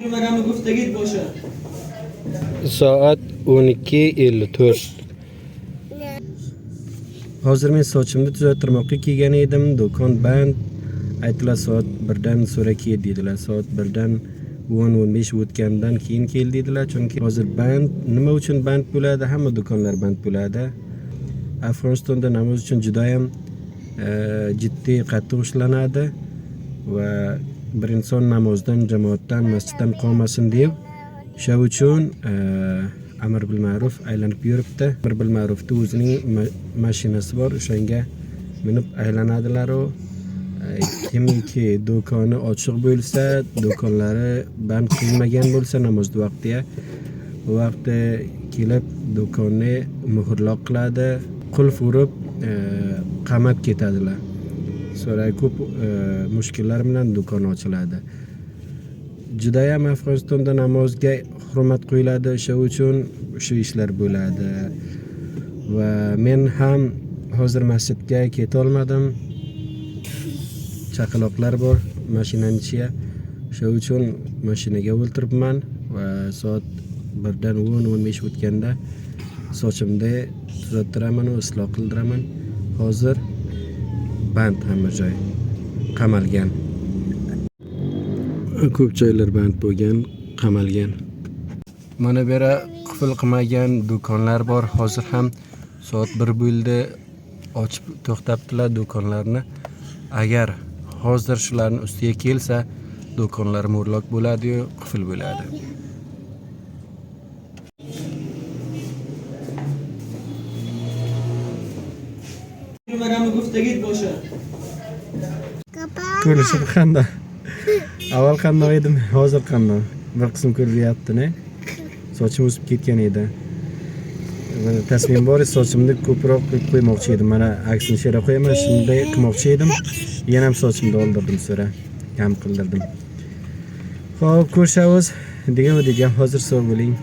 گفتگیت باشه. Soat 12:54. Hozir men sochimni tuzattirmoqqa kelgan edim. Do'kon band. Aytdilar soat 1dan so'ra kel dedilar. Soat 1dan 10-15 o'tgandan keyin kel dedilar. Chunki hozir band. Nima uchun band bo'ladi? Hamma do'konlar band bo'ladi. Afg'onistonda namoz uchun juda ham jiddiy qattiq ushlanadi va bir inson namozdan, jamoatdan, masjiddan qolmasin deb o'sha uchun amr bil ma'ruf aylanib yuribdi. Amr bil ma'rufni o'zining mashinasi bor, o'shanga minib aylanadilar u. Kimiki do'koni ochiq bo'lsa, do'konlari band qilinmagan bo'lsa namoz vaqtiga, u vaqti kelib do'konni muhrloq qiladi, qulf urib qamab ketadilar. So'ra ko'p mushkullar bilan do'kon ochiladi. Judayam Afg'onistonda namozga hurmat qo'yiladi, o'sha uchun shu ishlar bo'ladi. Va men ham hozir masjidga ketolmadim. Chaqaloqlar bor mashinani ichiga. O'sha uchun mashinaga o'ltiribman va soat 1dan 10-15 o'tganda sochimni tuzattiraman va isloh qildiraman. Hozir band hamma joy qamalgan. Ko'p joylar band bo'lgan, qamalgan. Mana bu yera qufl qilmagan do'konlar bor. Hozir ham soat 1 bo'ldi, ochib to'xtabdilar do'konlarni. Agar hozir shularni ustiga kelsa, do'konlar mo'rloq bo'ladi-yu, qufl bo'ladi. گفتگیت باشه. Ko'rishim qanday? Avval qanday edim, hozir qanday? Bir qism ko'rilyapti, ne? Sochim o'sib ketgan edi. Mana tasmim bor, sochimni ko'proq qilib qo'ymoqchi edim. Mana aksini shera qo'yaman, shunday qilmoqchi edim. Yana ham sochimni oldirdim so'ra, kam qildirdim. Xo'p, ko'rishamiz. Degan hozir sog' bo'ling.